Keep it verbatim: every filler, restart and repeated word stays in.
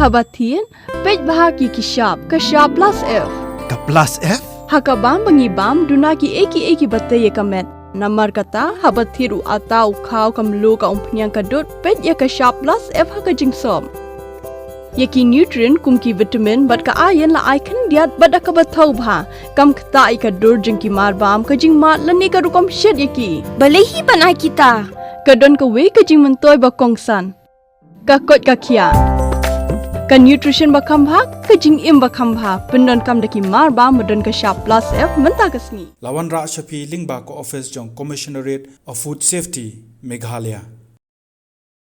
Haba thied, peit bha ki ki shap, ka shap plus F. Ka plus F? Ha ka bam ba ngi bam, duna ki ei ki ei ki ba tei ïa ka met. Namar kata, haba thied u ata, u khaw, ka mluh, ka umphniang, ka dud, peit ïa ka shap plus F ha ka jingsop. Ïa ki nutrient kum ki vitamin bad ka iron la ai khyndiat bad da kaba thaw bha. Kam ktah ïa ka dur jong ki mar bam, ka jingmad lane ka rukom shet ïa ki. Balei hi ban ai kita? Ka don kawei ka jingmyntoi ba kongsan. Ka koit ka khiah. Ka nutrition ba kham bha, ka jingim ba kham bha. Pyndonkam da ki mar bam ba don ka shap plus F mynta ka sngi. La wanrah sha phi lyngba ka office jong Commissionerate of Food Safety, Meghalaya.